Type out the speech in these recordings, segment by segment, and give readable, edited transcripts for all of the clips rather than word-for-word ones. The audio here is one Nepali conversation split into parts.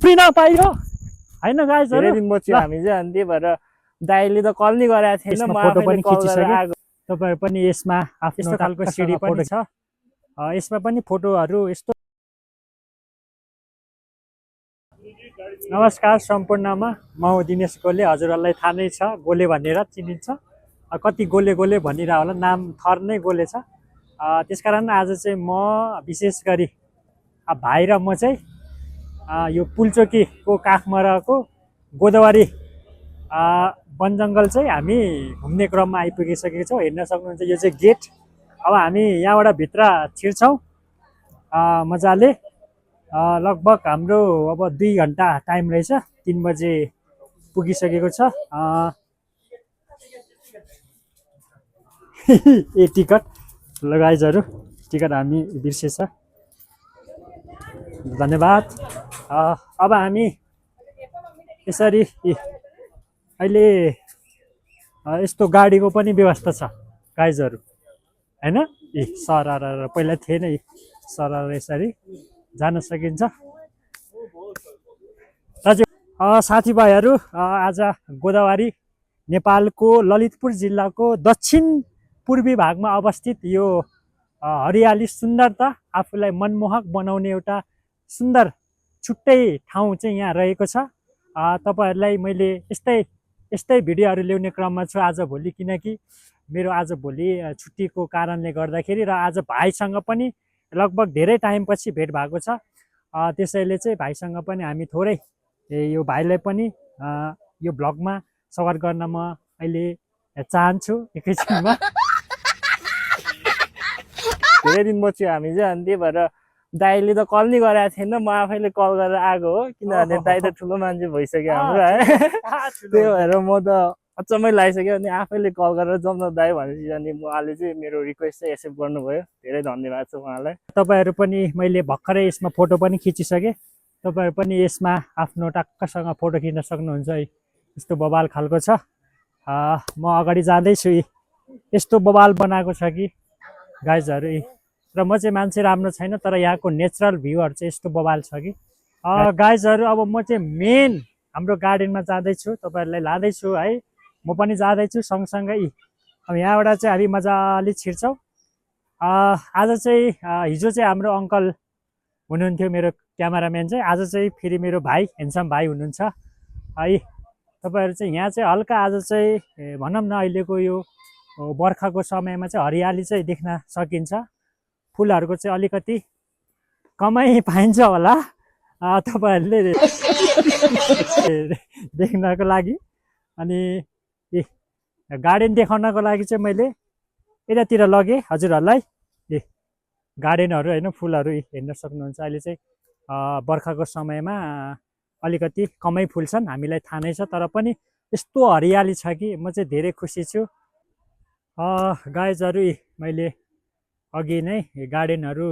उफ्रिन पाइयो हैन गाइजहरु। धेरै दिन पछि हामी चाहिँ अनि त्यही भएर दाइले त कल नि गरेको थिएन, म फोटो आफैले पनि कल गरेर खिचिसके। आएको। तपाईहरु पनि यसमा आफ्नो यस्तो खालको सिडी पनि छ। यसमा पनि फोटोहरु यस्तो। नमस्कार सम्पूर्णमा, म हो दिनेश गोले। हजुरहरुलाई थाहा नै छ, गोले भनेर चिनिन्छ। कति गोले गोले भनिरह होला, नाम थर नै गोले छ। त्यसकारण आज चाहिँ म विशेष गरी भाइ र म चाहिँ यो पुल्चोकीको काखमा रहेको गोदावरी वन जङ्गल चाहिँ हामी घुम्ने क्रममा आइपुगिसकेका छौँ। हेर्न सक्नुहुन्छ यो चाहिँ गेट। अब हामी यहाँबाट भित्र छिर्छौँ मजाले। लगभग हाम्रो अब 2 घन्टा टाइम रहेछ, 3 बजे पुगिसकेको छ। ए टिकट गाइजहरु, टिकट हामी बिर्सेछ, धन्यवाद। अब हामी यसरी अहिले यस्तो गाडीको पनि व्यवस्था छ गाइजहरु हैन। सरर पहिला थिएन, सरर यसरी जान सकिन्छ। साथीभाइहरु, आज गोदावरी नेपालको ललितपुर जिल्लाको दक्षिण पूर्वी भागमा अवस्थित यो हरियाली सुन्दरता आफूलाई मनमोहक बनाउने एउटा सुन्दर छुट्टै ठाउँ चाहिँ यहाँ रहेको छ। तपाईहरुलाई मैले यस्तै भिडियोहरु ल्याउने क्रममा छु आजभोलि, किनकि मेरो आजभोलि छुट्टीको कारणले गर्दाखेरि र आज भाइसँग पनि लगभग धेरै टाइमपछि भेट भएको छ। त्यसैले चाहिँ भाइसँग पनि हामी थोरै यो भाइलाई पनि यो भ्लगमा स्वागत गर्न म अहिले चाहन्छु एकैछिनमा। धेरै दिन पछि हामी चाहिँ अनि त्यही भएर दाइले त कल नि गरेको थिएन, म आफैले कल गरेर आएको हो। किनभने दाइ त ठुलो मान्छे भइसक्यो हाम्रो है। त्यही भएर म त अचम्मै लागिसक्यो। अनि आफैले कल गरेर जाउँ न दाइ भनेपछि अनि उहाँले चाहिँ मेरो रिक्वेस्ट चाहिँ एक्सेप्ट गर्नुभयो। धेरै धन्यवाद छ उहाँलाई। तपाईहरु पनि मैले भर्खरै यसमा फोटो पनि खिचिसके। तपाईहरु पनि यसमा आफ्नो टक्कसँग फोटो खिच्न सक्नुहुन्छ। यस्तो बवाल खालको छ। म अगाडि जाँदैछु। यस्तो बवाल बनाएको छ कि गाइजहरु। र म चाहिँ मान्छे राम्रो छैन, तर यहाँको नेचरल भ्यूहरु चाहिँ यस्तो बवाल छ कि गाइजहरु। अब म चाहिँ मेन हाम्रो गार्डनमा जाँदैछु, तपाईहरुलाई लाँदैछु है। म पनि जाँदैछु सँगसँगै। अब यहाँबाट चाहिँ हामी मजाले छिर्छौँ। आज चाहिँ हिजो चाहिँ हाम्रो अङ्कल हुनुहुन्थ्यो, मेरो क्यामेराम्यान चाहिँ। आज चाहिँ फेरि मेरो भाइ, हेन्सम भाइ हुनुहुन्छ है। तपाईहरु चाहिँ यहाँ चाहिँ हल्का आज चाहिँ भनौँ न, अहिलेको यो बर्खाको समयमा चाहिँ हरियाली चाहिँ देख्न सकिन्छ। फुलहरूको चाहिँ अलिकति कमै पाइन्छ होला तपाईहरुले देख्नको लागि। अनि गार्डन देखाउनको लागि चाहिँ मैले यतातिर लगेँ हजुरहरूलाई। गार्डनहरू होइन, फुलहरू हेर्न सक्नुहुन्छ। अहिले चाहिँ बर्खाको समयमा अलिकति कमै फुल्छन्, हामीलाई थाहा नै छ। तर पनि यस्तो हरियाली छ कि म चाहिँ धेरै खुसी छु। गाइजहरु, मैले अघि नै गार्डनहरू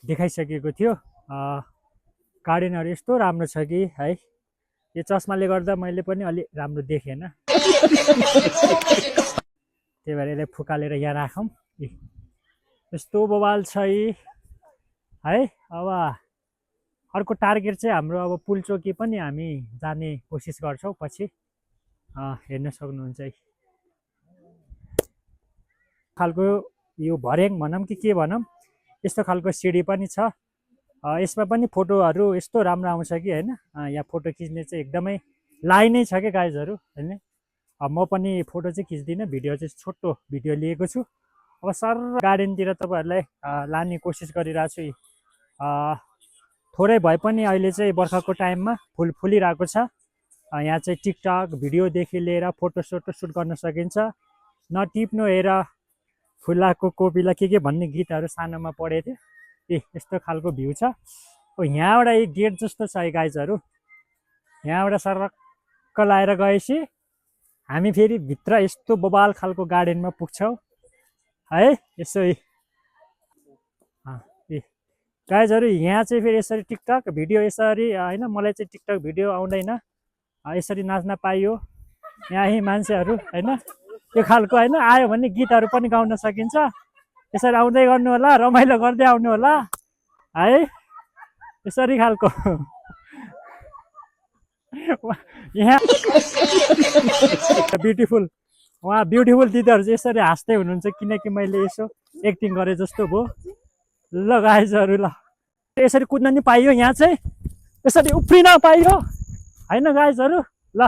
देखाइसकेको थियो। गार्डनहरू यस्तो राम्रो छ कि है। यो चस्माले गर्दा मैले पनि अलि राम्रो देखेन, त्यही भएर यसलाई फुकालेर यहाँ राखौँ। यस्तो बवाल छ है। अब अर्को टार्गेट चाहिँ हाम्रो अब पुल्चोकी पनि हामी जाने कोसिस गर्छौँ पछि। हेर्न सक्नुहुन्छ खालको यो भर्याङ भनौँ कि के भनौँ, यस्तो खालको सिडी पनि छ। यसमा पनि फोटोहरू यस्तो राम्रो आउँछ कि होइन। यहाँ फोटो खिच्ने चाहिँ एकदमै लाइनै छ क्या गाइजहरू होइन। म पनि फोटो चाहिँ खिच्दिनँ, भिडियो चाहिँ छोटो भिडियो लिएको छु। अब सर गार्डनतिर तपाईँहरूलाई लाने कोसिस गरिरहेको छु। थोरै भए पनि अहिले चाहिँ बर्खाको टाइममा फुल फुलिरहेको छ। यहाँ चाहिँ टिकटक भिडियोदेखि लिएर फोटोसोटो सुट गर्न सकिन्छ। नटिप्नु हेर फुलाको कोपिला के भन्ने गीतहरू सानोमा पढेको थियो। यस्तो खालको भ्यू छ। यहाँबाट एक गेट जस्तो छ गाइजहरू। यहाँबाट सरक्क लाएर गएपछि हामी फेरि भित्र यस्तो बबाल खालको गार्डनमा पुग्छौँ है। यसो गाइजहरू, यहाँ चाहिँ फेरि यसरी टिकटक भिडियो यसरी होइन, मलाई चाहिँ टिकटक भिडियो आउँदैन। यसरी नाच्न पाइयो यहाँ मान्छेहरू होइन। यो खालको होइन, आयो भने गीतहरू पनि गाउन सकिन्छ। यसरी आउँदै गर्नु होला, रमाइलो गर्दै आउनु होला है। यसरी खालको यहाँ ब्युटिफुल उहाँ ब्युटिफुल दिदीहरू चाहिँ यसरी हाँस्दै हुनुहुन्छ किनकि मैले यसो एक्टिङ गरेँ जस्तो भयो। ल गाइजहरू ल यसरी कुद्न नि पाइयो यहाँ चाहिँ यसरी उफ्रिन पाइयो होइन गाइजहरू। ल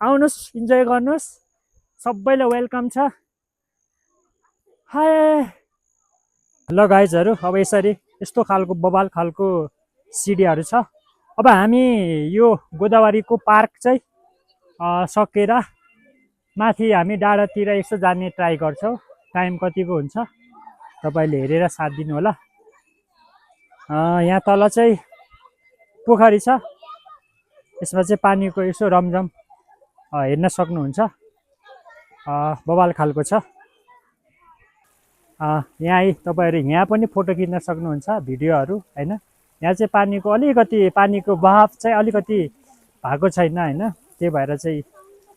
आउनुहोस् इन्जोय गर्नुहोस् सबैलाई वेलकम छ। हाय ल गाइजहरू अब यसरी यस्तो खालको बबाल खालको सिडीहरू छ। अब हामी यो गोदावरीको पार्क चाहिँ सकेर माथि हामी डाँडातिर यसो जाने ट्राई गर्छौँ। टाइम कतिको हुन्छ तपाईँले हेरेर साथ दिनु होला। यहाँ तल चाहिँ पोखरी छ यसमा चाहिँ पानीको यसो रमझम हेर्न सक्नुहुन्छ। बबाल खालको छ। यहाँ तपाईँहरू यहाँ पनि फोटो खिच्न सक्नुहुन्छ भिडियोहरू होइन। यहाँ चाहिँ पानीको बहाव चाहिँ अलिकति भएको छैन होइन। त्यही भएर चाहिँ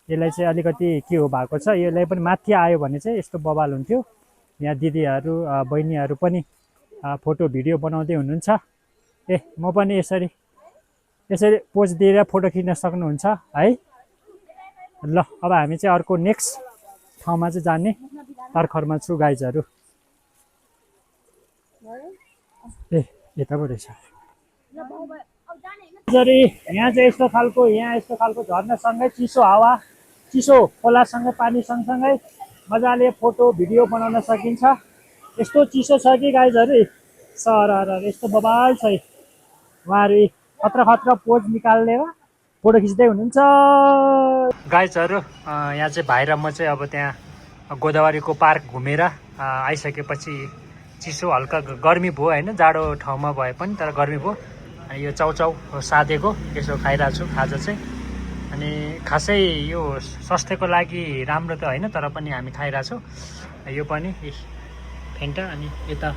यसलाई चाहिँ अलिकति के हो भएको छ। यसलाई पनि माथि आयो भने चाहिँ यस्तो बवाल हुन्थ्यो। यहाँ दिदीहरू बहिनीहरू पनि फोटो भिडियो बनाउँदै हुनुहुन्छ। म पनि यसरी पोज दिएर फोटो खिच्न सक्नुहुन्छ है। ल अब हामी चाहिँ अर्को नेक्स्ट ठाउँमा चाहिँ जाने तर्खरमा छु गाइजहरू। यताको रहेछ यहाँ चाहिँ यस्तो खालको झर्नासँगै चिसो हावा चिसो खोलासँगै पानी सँगसँगै मजाले फोटो भिडियो बनाउन सकिन्छ। यस्तो चिसो छ कि गाइजहरू सरर यस्तो बबाल छ। उहाँहरू खतरा पोज निकालेर फोटो खिच्दै हुनुहुन्छ। गाइजहरू यहाँ चाहिँ भाइ र म चाहिँ अब त्यहाँ गोदावरीको पार्क घुमेर आइसकेपछि चिसो हल्का गर्मी भयो होइन। जाडो ठाउँमा भए पनि तर गर्मी भयो। अनि यो चाउचाउ साधेको यसो खाइरहेको छु खाजा चाहिँ। अनि खासै यो स्वास्थ्यको लागि राम्रो त होइन तर पनि हामी खाइरहेछौँ। यो पनि फेन्टा अनि यता